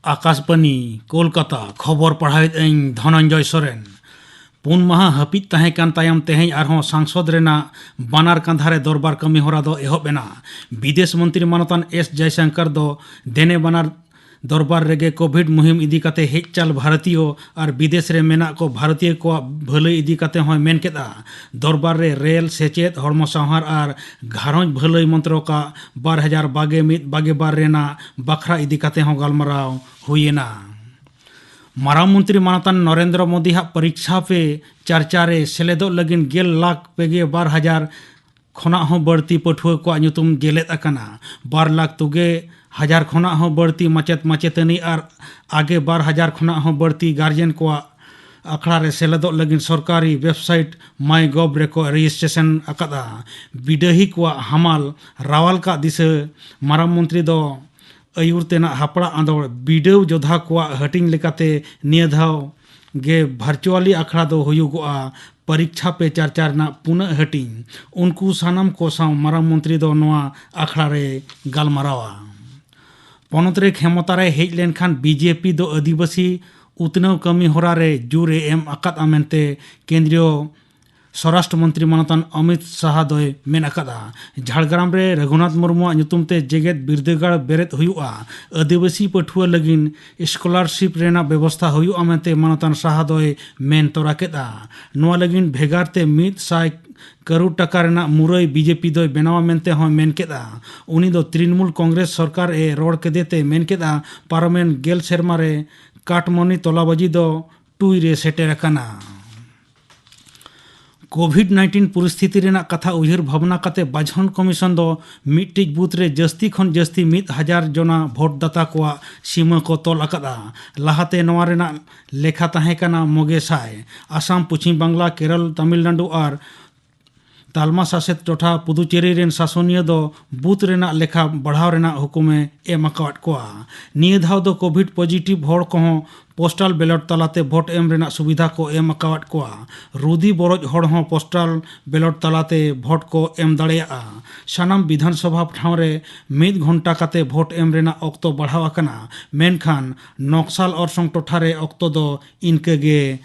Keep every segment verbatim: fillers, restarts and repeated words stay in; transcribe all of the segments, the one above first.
ᱟᱠᱟᱥᱵᱟᱱᱤ, ᱠᱳᱞᱠᱟᱛᱟ᱾ ᱠᱷᱚᱵᱚᱨ ᱯᱟᱲᱦᱟᱣᱮᱫ ᱟᱹᱧ ᱫᱷᱚᱱᱚᱱᱡᱚᱭ ᱥᱚᱨᱮᱱ᱾ ᱯᱩᱱ ᱢᱟᱦᱟ ᱦᱟᱹᱯᱤᱫ ᱛᱟᱦᱮᱸ ᱠᱟᱱ ᱛᱟᱭᱚᱢ ᱛᱮᱦᱮᱧ ᱟᱨᱦᱚᱸ ᱥᱟᱝᱥᱚᱫ ᱨᱮᱱᱟᱜ ᱵᱟᱱᱟᱨ ᱠᱟᱸᱫᱷᱟ ᱨᱮ ᱫᱚᱨᱵᱟᱨ ᱠᱟᱹᱢᱤ ᱦᱚᱨᱟ ᱫᱚ ᱮᱦᱚᱵ ᱮᱱᱟ᱾ ᱵᱤᱫᱮᱥ ᱢᱚᱱᱛᱨᱤ ᱢᱟᱱᱚᱛᱟᱱ ᱮᱥ ᱡᱚᱭᱥᱚᱝᱠᱚᱨ ᱫᱚ ᱫᱮᱱᱮ ᱵᱟᱱᱟᱨ ᱫᱚᱨᱵᱟᱨ ᱨᱮᱜᱮ ᱠᱳᱵᱷᱤᱰ ᱢᱩᱦᱤᱢ ᱤᱫᱤ ᱠᱟᱛᱮ ᱦᱮᱡ ᱪᱟᱞ ᱵᱷᱟᱨᱚᱛᱤᱭᱚ ᱟᱨ ᱵᱤᱫᱮᱥ ᱨᱮ ᱢᱮᱱᱟᱜ ᱠᱚ ᱵᱷᱟᱨᱚᱛᱤᱭᱚ ᱠᱚᱣᱟᱜ ᱵᱷᱟᱹᱞᱟᱹᱭ ᱤᱫᱤ ᱠᱟᱛᱮ ᱦᱚᱸᱭ ᱢᱮᱱ ᱠᱮᱫᱼᱟ᱾ ᱫᱚᱨᱵᱟᱨ ᱨᱮ ᱨᱮᱞ, ᱥᱮᱪᱮᱫ, ᱦᱚᱲᱢᱚ ᱥᱟᱶᱟᱨ ᱟᱨ ᱜᱷᱟᱨᱚᱸᱡᱽ ᱵᱷᱟᱹᱞᱟᱹᱭ ᱢᱚᱱᱛᱨᱚᱠᱟᱜ ᱵᱟᱨ ᱦᱟᱡᱟᱨ ᱵᱟᱜᱮ ᱢᱤᱫ ᱵᱟᱜᱮ ᱵᱟᱨ ᱨᱮᱱᱟᱜ ᱵᱟᱠᱷᱨᱟ ᱤᱫᱤ ᱠᱟᱛᱮ ᱦᱚᱸ ᱜᱟᱞᱢᱟᱨᱟᱣ ᱦᱩᱭᱮᱱᱟ᱾ ᱢᱟᱨᱟᱝ ᱢᱚᱱᱛᱨᱤ ᱢᱟᱱᱚᱛᱟᱱ ᱱᱚᱨᱮᱱᱫᱨᱚ ᱢᱳᱫᱤ ᱦᱟᱜ ᱯᱚᱨᱤᱠᱪᱷᱟ ᱯᱮ ᱪᱟᱨᱪᱟ ᱨᱮ ᱥᱮᱞᱮᱫᱚᱜ ᱞᱟᱹᱜᱤᱫ ᱜᱮᱞ ᱞᱟᱠᱷ ᱯᱮᱜᱮ ᱵᱟᱨ ᱦᱟᱡᱟᱨ ᱠᱷᱚᱱᱟᱜ ᱦᱚᱸ ᱵᱟᱹᱲᱛᱤ ᱯᱟᱹᱴᱷᱩᱣᱟᱹ ᱠᱚᱣᱟᱜ ᱧᱩᱛᱩᱢ ᱡᱮᱞᱮᱫ ᱟᱠᱟᱱᱟ᱾ ᱵᱟᱨ ᱞᱟᱠᱷ ᱛᱩᱜᱮ ᱦᱟᱡᱟᱨ ᱠᱷᱚᱱᱟᱜ ᱦᱚᱸ ᱵᱟᱹᱲᱛᱤ ᱢᱟᱪᱮᱫ ᱢᱟᱪᱮᱛᱟᱹᱱᱤ ᱟᱨ ᱟᱜᱮ ᱵᱟᱨ ᱦᱟᱡᱟᱨ ᱠᱷᱚᱱᱟᱜ ᱦᱚᱸ ᱵᱟᱹᱲᱛᱤ ᱜᱟᱨᱡᱮᱱ ᱠᱚᱣᱟᱜ ᱟᱠᱷᱲᱟ ᱨᱮ ᱥᱮᱞᱮᱫᱚᱜ ᱞᱟᱹᱜᱤᱫ ᱥᱚᱨᱠᱟᱨᱤ ᱣᱮᱵᱥᱟᱭᱤᱴ ᱢᱟᱭ ᱜᱚᱵᱷ ᱨᱮᱠᱚ ᱨᱮᱡᱤᱥᱴᱨᱮᱥᱚᱱ ᱟᱠᱟᱫᱼᱟ᱾ ᱵᱤᱰᱟᱹᱦᱤ ᱠᱚᱣᱟᱜ ᱦᱟᱢᱟᱞ ᱨᱟᱣᱟᱞ ᱠᱟᱜ ᱫᱤᱥᱟᱹ ᱢᱟᱨᱟᱝ ᱢᱚᱱᱛᱨᱤ ᱫᱚ ᱟᱹᱭᱩᱨ ᱛᱮᱱᱟᱜ ᱦᱟᱯᱲᱟᱜ ᱟᱸᱫᱳᱲ ᱵᱤᱰᱟᱹᱣ ᱡᱚᱫᱷᱟ ᱠᱚᱣᱟᱜ ᱦᱟᱹᱴᱤᱧ ᱞᱮᱠᱟᱛᱮ ᱱᱤᱭᱟᱹ ᱫᱷᱟᱣ ᱜᱮ ᱵᱷᱟᱨᱪᱩᱣᱟᱞᱤ ᱟᱠᱷᱲᱟ ᱫᱚ ᱦᱩᱭᱩᱜᱚᱜᱼᱟ᱾ ᱯᱚᱨᱤᱠᱪᱷᱟ ᱯᱮ ᱪᱟᱨᱪᱟ ᱨᱮᱱᱟᱜ ᱯᱩᱱᱟᱹᱜ ᱦᱟᱹᱴᱤᱧ᱾ ᱩᱱᱠᱩ ᱥᱟᱱᱟᱢ ᱠᱚ ᱥᱟᱶ ᱢᱟᱨᱟᱝ ᱢᱚᱱᱛᱨᱤ ᱫᱚ ᱱᱚᱣᱟ ᱟᱠᱷᱲᱟ ᱨᱮ ᱜᱟᱞᱢᱟᱨᱟᱣᱟ᱾ ᱯᱚᱱᱚᱛ ᱨᱮ ᱠᱷᱮᱢᱚᱛᱟ ᱨᱮ ᱦᱮᱡ ᱞᱮᱱᱠᱷᱟᱱ ᱵᱤᱡᱮᱯᱤ ᱫᱚ ᱟᱹᱫᱤᱵᱟᱹᱥᱤ ᱩᱛᱱᱟᱹᱣ ᱠᱟᱹᱢᱤ ᱦᱚᱨᱟ ᱨᱮ ᱡᱳᱨ ᱮ ᱮᱢ ᱟᱠᱟᱫᱼᱟ ᱢᱮᱱᱛᱮ ᱠᱮᱱᱫᱨᱤᱭᱚ ᱥᱚᱨᱟᱥᱴᱨᱚ ᱢᱚᱱᱛᱨᱤ ᱢᱟᱱᱚᱛᱟᱱ ᱚᱢᱤᱛ ᱥᱟᱦᱟ ᱫᱚᱭ ᱢᱮᱱ ᱟᱠᱟᱫᱼᱟ᱾ ᱡᱷᱟᱲᱜᱨᱟᱢ ᱨᱮ ᱨᱚᱜᱷᱩᱱᱟᱛᱷ ᱢᱩᱨᱢᱩᱣᱟᱜ ᱧᱩᱛᱩᱢ ᱛᱮ ᱡᱮᱜᱮᱛ ᱵᱤᱨᱫᱟᱹᱜᱟᱲ ᱵᱮᱨᱮᱫ ᱦᱩᱭᱩᱜᱼᱟ᱾ ᱟᱹᱫᱤᱵᱟᱹᱥᱤ ᱯᱟᱹᱴᱷᱩᱣᱟᱹ ᱞᱟᱹᱜᱤᱫ ᱥᱠᱚᱞᱟᱨᱥᱤᱯ ᱨᱮᱱᱟᱜ ᱵᱮᱵᱚᱥᱛᱷᱟ ᱦᱩᱭᱩᱜᱼᱟ ᱢᱮᱱᱛᱮ ᱢᱟᱱᱚᱛᱟᱱ ᱥᱟᱦᱟ ᱫᱚᱭ ᱢᱮᱱ ᱛᱚᱨᱟ ᱠᱮᱫᱼᱟ᱾ ᱱᱚᱣᱟ ᱞᱟᱹᱜᱤᱫ ᱵᱷᱮᱜᱟᱨ ᱛᱮ ᱢᱤᱫ ᱥᱟᱭ ᱠᱟᱨᱳᱲ ᱴᱟᱠᱟ ᱨᱮᱱᱟᱜ ᱢᱩᱨᱟᱹᱭ ᱵᱤᱡᱮᱯᱤ ᱫᱚᱭ ᱵᱮᱱᱟᱣᱟ ᱢᱮᱱᱛᱮ ᱦᱚᱸᱭ ᱢᱮᱱ ᱠᱮᱫᱼᱟ᱾ ᱩᱱᱤ ᱫᱚ ᱛᱨᱤᱱᱢᱩᱞ ᱠᱚᱝᱜᱨᱮᱥ ᱥᱚᱨᱠᱟᱨ ᱮ ᱨᱚᱲ ᱠᱮᱫᱮ ᱛᱮ ᱢᱮᱱ ᱠᱮᱫᱼᱟ, ᱯᱟᱨᱚᱢᱮᱱ ᱜᱮᱞ ᱥᱮᱨᱢᱟ ᱨᱮ ᱠᱟᱴᱢᱚᱱᱤ ᱛᱚᱞᱟᱵᱟᱡᱤ ᱫᱚ ᱴᱩᱭ ᱨᱮ ᱥᱮᱴᱮᱨ ᱟᱠᱟᱱᱟ᱾ ᱠᱳᱵᱷᱤᱰ ᱱᱟᱭᱤᱱᱴᱤᱱ ᱯᱚᱨᱤᱥᱛᱷᱤᱛᱤ ᱨᱮᱱᱟᱜ ᱠᱟᱛᱷᱟ ᱩᱭᱦᱟᱹᱨ ᱵᱷᱟᱵᱽᱱᱟ ᱠᱟᱛᱮ ᱵᱟᱪᱷᱚᱱ ᱠᱚᱢᱤᱥᱚᱱ ᱫᱚ ᱢᱤᱫᱴᱤᱡ ᱵᱩᱛᱷ ᱨᱮ ᱡᱟᱹᱥᱛᱤ ᱠᱷᱚᱱ ᱡᱟᱹᱥᱛᱤ ᱢᱤᱫ ᱦᱟᱡᱟᱨ ᱡᱚᱱᱟ ᱵᱷᱳᱴ ᱫᱟᱛᱟ ᱠᱚᱣᱟᱜ ᱥᱤᱢᱟᱹ ᱠᱚ ᱛᱚᱞ ᱟᱠᱟᱫᱼᱟ᱾ ᱞᱟᱦᱟᱛᱮ ᱱᱚᱣᱟ ᱨᱮᱱᱟᱜ ᱞᱮᱠᱷᱟ ᱛᱟᱦᱮᱸ ᱠᱟᱱᱟ ᱢᱚᱜᱮ ᱥᱟᱭ᱾ ᱟᱥᱟᱢ, ᱯᱚᱪᱷᱤᱢ ᱵᱟᱝᱞᱟ, ᱠᱮᱨᱚᱞ, ᱛᱟᱢᱤᱞᱱᱟᱰᱩ ᱟᱨ ᱛᱟᱞᱢᱟ ᱥᱟᱥᱮᱛ ᱴᱚᱴᱷᱟ ᱯᱩᱫᱩᱪᱮᱨᱤ ᱨᱮᱱ ᱥᱟᱥᱚᱱᱤᱭᱟᱹ ᱫᱚ ᱵᱩᱛᱷ ᱨᱮᱱᱟᱜ ᱞᱮᱠᱷᱟ ᱵᱟᱲᱦᱟᱣ ᱨᱮᱱᱟᱜ ᱦᱩᱠᱩᱢᱮ ᱮᱢ ᱟᱠᱟᱣᱟᱫ ᱠᱚᱣᱟ᱾ ᱱᱤᱭᱟᱹ ᱫᱷᱟᱣ ᱫᱚ ᱠᱳᱵᱷᱤᱰ ᱯᱚᱡᱤᱴᱤᱵᱷ ᱦᱚᱲ ᱠᱚᱦᱚᱸ ᱯᱳᱥᱴᱟᱞ ᱵᱮᱞᱚᱴ ᱛᱟᱞᱟᱛᱮ ᱵᱷᱳᱴ ᱮᱢ ᱨᱮᱱᱟᱜ ᱥᱩᱵᱤᱫᱷᱟ ᱠᱚ ᱮᱢ ᱟᱠᱟᱣᱟᱫ ᱠᱚᱣᱟ᱾ ᱨᱩᱫᱤ ᱵᱚᱨᱚᱡ ᱦᱚᱲ ᱦᱚᱸ ᱯᱳᱥᱴᱟᱞ ᱵᱮᱞᱚᱴ ᱛᱟᱞᱟᱛᱮ ᱵᱷᱳᱴ ᱠᱚ ᱮᱢ ᱫᱟᱲᱮᱭᱟᱜᱼᱟ᱾ ᱥᱟᱱᱟᱢ ᱵᱤᱫᱷᱟᱱ ᱥᱚᱵᱷᱟ ᱴᱷᱟᱶ ᱨᱮ ᱢᱤᱫ ᱜᱷᱚᱱᱴᱟ ᱠᱟᱛᱮ ᱵᱷᱳᱴ ᱮᱢ ᱨᱮᱱᱟᱜ ᱚᱠᱛᱚ ᱵᱟᱲᱦᱟᱣ ᱟᱠᱟᱱᱟ, ᱢᱮᱱᱠᱷᱟᱱ ᱱᱚᱠᱥᱟᱞ ᱚᱨᱥᱚᱝ ᱴᱚᱴᱷᱟ ᱨᱮ ᱚᱠᱛᱚ ᱫᱚ ᱤᱱᱠᱟᱹ ᱜᱮ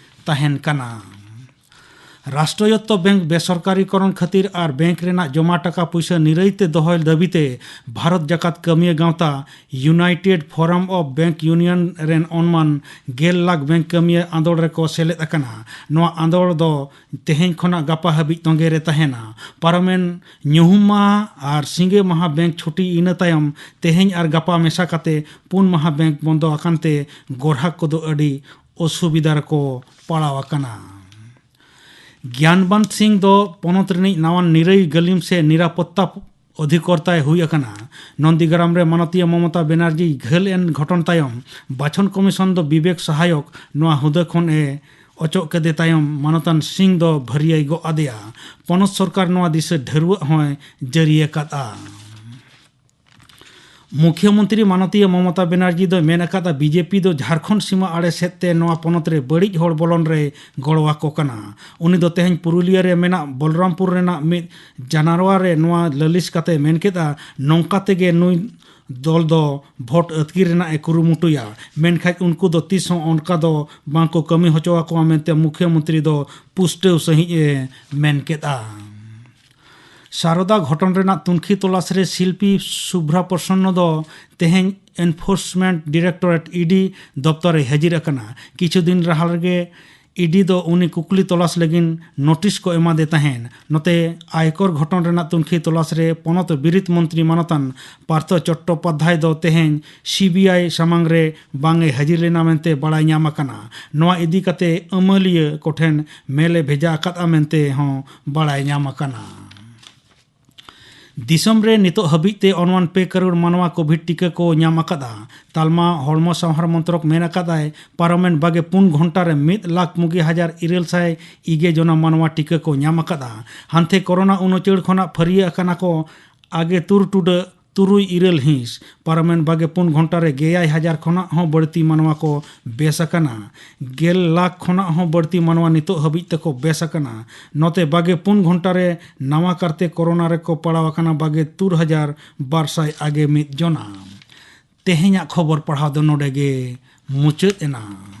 ᱛᱟᱦᱮᱱ ᱠᱟᱱᱟ᱾ ᱨᱟᱥᱴᱨᱚᱭᱚᱛᱛᱚ ᱵᱮᱝᱠ ᱵᱮᱥᱚᱨᱠᱟᱨᱤᱠᱚᱨᱚᱱ ᱠᱷᱟᱹᱛᱤᱨ ᱟᱨ ᱵᱮᱝᱠ ᱨᱮᱱᱟᱜ ᱡᱚᱢᱟ ᱴᱟᱠᱟ ᱯᱩᱭᱥᱟᱹ ᱱᱤᱨᱟᱹᱭ ᱛᱮ ᱫᱚᱦᱚᱭ ᱫᱟᱹᱵᱤ ᱛᱮ ᱵᱷᱟᱨᱚᱛ ᱡᱟᱠᱟᱛ ᱠᱟᱹᱢᱤᱭᱟᱹ ᱜᱟᱶᱛᱟ United Forum of Bank Union ᱨᱮᱱ ᱚᱱᱢᱟᱱ ᱜᱮᱞ ᱞᱟᱠᱷ ᱵᱮᱝᱠ ᱠᱟᱹᱢᱤᱭᱟᱹ ᱟᱸᱫᱳᱲ ᱨᱮᱠᱚ ᱥᱮᱞᱮᱫ ᱟᱠᱟᱱᱟ᱾ ᱱᱚᱣᱟ ᱟᱸᱫᱳᱲ ᱫᱚ ᱛᱮᱦᱮᱧ ᱠᱷᱚᱱᱟᱜ ᱜᱟᱯᱟ ᱦᱟᱹᱵᱤᱡ ᱛᱚᱸᱜᱮ ᱨᱮ ᱛᱟᱦᱮᱱᱟ᱾ ᱯᱟᱨᱚᱢᱮᱱ ᱧᱩᱦᱩᱢ ᱢᱟᱦᱟ ᱟᱨ ᱥᱤᱸᱜᱮ ᱢᱟᱦᱟ ᱵᱮᱝᱠ ᱪᱷᱩᱴᱤ, ᱤᱱᱟᱹ ᱛᱟᱭᱚᱢ ᱛᱮᱦᱮᱧ ᱟᱨ ᱜᱟᱯᱟ ᱢᱮᱥᱟ ᱠᱟᱛᱮ ᱯᱩᱱ ᱢᱟᱦᱟ ᱵᱮᱝᱠ ᱵᱚᱱᱫᱚ ᱟᱠᱟᱱ ᱛᱮ ᱜᱚᱨᱦᱟᱠ ᱠᱚᱫᱚ ᱟᱹᱰᱤ ᱚᱥᱩᱵᱤᱫᱷᱟ ᱨᱮᱠᱚ ᱯᱟᱲᱟᱣ ᱟᱠᱟᱱᱟ᱾ ᱜᱮᱭᱟᱱᱵᱟᱱᱛ ᱥᱤᱝ ᱫᱚ ᱯᱚᱱᱚᱛ ᱨᱤᱱᱤᱡ ᱱᱟᱣᱟᱱ ᱱᱤᱨᱟᱹᱭ ᱜᱟᱹᱞᱤᱢ ᱥᱮ ᱱᱤᱨᱟᱯᱚᱛᱛᱟ ᱚᱫᱷᱤᱠᱚᱨᱛᱟᱭ ᱦᱩᱭ ᱟᱠᱟᱱᱟ᱾ ᱱᱚᱱᱫᱤᱜᱨᱟᱢ ᱨᱮ ᱢᱟᱱᱚᱛᱤᱭᱟᱹ ᱢᱚᱢᱚᱛᱟ ᱵᱮᱱᱟᱨᱡᱤ ᱜᱷᱟᱹᱞ ᱮᱱ ᱜᱷᱚᱴᱚᱱ ᱛᱟᱭᱚᱢ ᱵᱟᱪᱷᱚᱱ ᱠᱚᱢᱤᱥᱚᱱ ᱫᱚ ᱵᱤᱵᱮᱠ ᱥᱟᱦᱟᱭᱚᱠ ᱱᱚᱣᱟ ᱦᱩᱫᱟᱹ ᱠᱷᱚᱱ ᱮ ᱚᱪᱚᱜ ᱠᱮᱫᱮ ᱛᱟᱭᱚᱢ ᱢᱟᱱᱚᱛᱟᱱ ᱥᱤᱝ ᱫᱚ ᱵᱷᱟᱹᱨᱤᱭᱟᱹᱭ ᱜᱚᱜ ᱟᱫᱮᱭᱟ᱾ ᱯᱚᱱᱚᱛ ᱥᱚᱨᱠᱟᱨ ᱱᱚᱣᱟ ᱫᱤᱥᱟᱹ ᱰᱷᱟᱹᱨᱣᱟᱹᱜ ᱦᱚᱸᱭ ᱡᱟᱹᱨᱤ ᱟᱠᱟᱫᱼᱟ᱾ ᱢᱩᱠᱷᱭᱟᱹ ᱢᱚᱱᱛᱨᱤ ᱢᱟᱱᱚᱛᱤᱭᱟᱹ ᱢᱚᱢᱚᱛᱟ ᱵᱮᱱᱟᱨᱡᱤ ᱫᱚᱭ ᱢᱮᱱ ᱟᱠᱟᱫᱟ, ᱵᱤᱡᱮᱯᱤ ᱫᱚ ᱡᱷᱟᱲᱠᱷᱚᱸᱰ ᱥᱤᱢᱟᱹ ᱟᱲᱮ ᱥᱮᱫ ᱛᱮ ᱱᱚᱣᱟ ᱯᱚᱱᱚᱛ ᱨᱮ ᱵᱟᱹᱲᱤᱡ ᱦᱚᱲ ᱵᱚᱞᱚᱱ ᱨᱮ ᱜᱚᱲᱚ ᱟᱠᱚ ᱠᱟᱱᱟ᱾ ᱩᱱᱤ ᱫᱚ ᱛᱮᱦᱮᱧ ᱯᱩᱨᱩᱞᱤᱭᱟᱹ ᱨᱮ ᱢᱮᱱᱟᱜ ᱵᱚᱞᱨᱟᱢᱯᱩᱨ ᱨᱮᱱᱟᱜ ᱢᱤᱫ ᱡᱟᱱᱟᱨᱣᱟ ᱨᱮ ᱱᱚᱣᱟ ᱞᱟᱹᱞᱤᱥ ᱠᱟᱛᱮ ᱢᱮᱱ ᱠᱮᱫᱟ, ᱱᱚᱝᱠᱟ ᱛᱮᱜᱮ ᱱᱩᱭ ᱫᱚᱞ ᱫᱚ ᱵᱷᱳᱴ ᱟᱹᱛᱠᱤᱨ ᱨᱮᱱᱟᱜ ᱮ ᱠᱩᱨᱩᱢᱩᱴᱩᱭᱟ, ᱢᱮᱱᱠᱷᱟᱱ ᱩᱱᱠᱩ ᱫᱚ ᱛᱤᱥ ᱦᱚᱸ ᱚᱱᱠᱟ ᱫᱚ ᱵᱟᱝ ᱠᱚ ᱠᱟᱹᱢᱤ ᱦᱚᱪᱚ ᱟᱠᱚᱣᱟ ᱢᱮᱱᱛᱮ ᱢᱩᱠᱷᱭᱟᱹ ᱢᱚᱱᱛᱨᱤ ᱫᱚ ᱯᱩᱥᱴᱟᱹᱣ ᱥᱟᱺᱦᱤᱡ ᱮ ᱢᱮᱱ ᱠᱮᱫᱼᱟ᱾ ᱥᱟᱨᱚᱫᱟ ᱜᱷᱚᱴᱚᱱ ᱨᱮᱱᱟᱜ ᱛᱩᱱᱠᱷᱤ ᱛᱚᱞᱟᱥ ᱨᱮ ᱥᱤᱞᱯᱤ ᱥᱩᱵᱷᱨᱟ ᱯᱨᱚᱥᱚᱱᱱᱚ ᱫᱚ ᱛᱮᱦᱮᱧ ᱮᱱᱯᱷᱳᱨᱥᱢᱮᱱᱴ ᱰᱤᱨᱮᱠᱴᱚᱨᱮᱴ, ᱤᱰᱤ, ᱫᱚᱯᱛᱚᱨ ᱮ ᱦᱟᱹᱡᱤᱨ ᱟᱠᱟᱱᱟ᱾ ᱠᱤᱪᱷᱩ ᱫᱤᱱ ᱞᱟᱦᱟ ᱨᱮᱜᱮ ᱤᱰᱤ ᱫᱚ ᱩᱱᱤ ᱠᱩᱠᱞᱤ ᱛᱚᱞᱟᱥ ᱞᱟᱹᱜᱤᱫ ᱱᱳᱴᱤᱥ ᱠᱚ ᱮᱢᱟᱫᱮ ᱛᱟᱦᱮᱸᱫ᱾ ᱱᱚᱛᱮ ᱟᱭᱠᱚᱨ ᱜᱷᱚᱴᱚᱱ ᱨᱮᱱᱟᱜ ᱛᱩᱱᱠᱷᱤ ᱛᱚᱞᱟᱥ ᱨᱮ ᱯᱚᱱᱚᱛ ᱵᱤᱨᱤᱫ ᱢᱚᱱᱛᱨᱤ ᱢᱟᱱᱚᱛᱟᱱ ᱯᱟᱨᱛᱷᱚ ᱪᱚᱴᱴᱳᱯᱟᱫᱽᱫᱷᱟᱭ ᱫᱚ ᱛᱮᱦᱮᱧ ᱥᱤᱵᱤᱟᱭ ᱥᱟᱢᱟᱝ ᱨᱮ ᱵᱟᱝ ᱮ ᱦᱟᱹᱡᱤᱨ ᱞᱮᱱᱟ ᱢᱮᱱᱛᱮ ᱵᱟᱲᱟᱭ ᱧᱟᱢ ᱟᱠᱟᱱᱟ᱾ ᱱᱚᱣᱟ ᱤᱫᱤ ᱠᱟᱛᱮ ᱟᱹᱢᱟᱹᱞᱤᱭᱟᱹ ᱠᱚᱴᱷᱮᱱ ᱢᱮᱞ ᱮ ᱵᱷᱮᱡᱟ ᱟᱠᱟᱫᱼᱟ ᱢᱮᱱᱛᱮ ᱦᱚᱸ ᱵᱟᱲᱟᱭ ᱧᱟᱢ ᱟᱠᱟᱱᱟ᱾ ᱫᱤᱥᱚᱢ ᱨᱮ ᱱᱤᱛᱚᱜ ᱦᱟᱹᱵᱤᱡ ᱛᱮ ᱚᱱᱣᱟᱱ ᱯᱮ ᱠᱟᱨᱳᱲ ᱢᱟᱱᱣᱟ ᱠᱳᱵᱷᱤᱰ ᱴᱤᱠᱟᱹ ᱠᱚ ᱧᱟᱢ ᱟᱠᱟᱫᱼᱟ᱾ ᱛᱟᱞᱢᱟ ᱦᱚᱲᱢᱚ ᱥᱟᱶᱦᱟᱨ ᱢᱚᱱᱛᱨᱚᱠ ᱢᱮᱱ ᱟᱠᱟᱫᱟᱭ, ᱯᱟᱨᱚᱢᱮᱱ ᱵᱟᱜᱮ ᱯᱩᱱ ᱜᱷᱚᱱᱴᱟ ᱨᱮ ᱢᱤᱫ ᱞᱟᱠᱷ ᱢᱚᱜᱮ ᱦᱟᱡᱟᱨ ᱤᱨᱟᱹᱞ ᱥᱟᱭ ᱤᱜᱮ ᱡᱚᱱᱟ ᱢᱟᱱᱣᱟ ᱴᱤᱠᱟᱹ ᱠᱚ ᱧᱟᱢ ᱟᱠᱟᱫᱼᱟ᱾ ᱦᱟᱱᱛᱮ ᱠᱳᱨᱳᱱᱟ ᱩᱱᱩᱪᱟᱹᱲ ᱠᱷᱚᱱᱟᱜ ᱯᱷᱟᱹᱨᱭᱟᱹ ᱟᱠᱟᱱᱟ ᱠᱚ ᱟᱜᱮ ᱛᱩᱨ ᱴᱩᱰᱟᱹᱜ ᱛᱩᱨᱩᱭ ᱤᱨᱟᱹᱞ ᱦᱤᱸᱥ᱾ ᱯᱟᱨᱚᱢᱮᱱ ᱵᱟᱜᱮ ᱯᱩᱱ ᱜᱷᱚᱱᱴᱟ ᱨᱮ ᱜᱮᱭᱟᱭ ᱦᱟᱡᱟᱨ ᱠᱷᱚᱱᱟᱜ ᱦᱚᱸ ᱵᱟᱹᱲᱛᱤ ᱢᱟᱱᱣᱟ ᱠᱚ ᱵᱮᱥ ᱟᱠᱟᱱᱟ᱾ ᱜᱮᱞ ᱞᱟᱠᱷ ᱠᱷᱚᱱᱟᱜ ᱦᱚᱸ ᱵᱟᱹᱲᱛᱤ ᱢᱟᱱᱣᱟ ᱱᱤᱛᱚᱜ ᱦᱟᱹᱵᱤᱡ ᱛᱮᱠᱚ ᱵᱮᱥ ᱟᱠᱟᱱᱟ᱾ ᱱᱚᱛᱮ ᱵᱟᱜᱮ ᱯᱩᱱ ᱜᱷᱚᱱᱴᱟ ᱨᱮ ᱱᱟᱣᱟ ᱠᱟᱨᱛᱮ ᱠᱳᱨᱳᱱᱟ ᱨᱮᱠᱚ ᱯᱟᱲᱟᱣ ᱟᱠᱟᱱᱟ ᱵᱟᱜᱮ ᱛᱩᱨ ᱦᱟᱡᱟᱨ ᱵᱟᱨ ᱥᱟᱭ ᱟᱜᱮ ᱢᱤᱫ ᱡᱚᱱᱟ᱾ ᱛᱮᱦᱮᱧᱟᱜ ᱠᱷᱚᱵᱚᱨ ᱯᱟᱲᱦᱟᱣ ᱫᱚ ᱱᱚᱰᱮ ᱜᱮ ᱢᱩᱪᱟᱹᱫ ᱮᱱᱟ᱾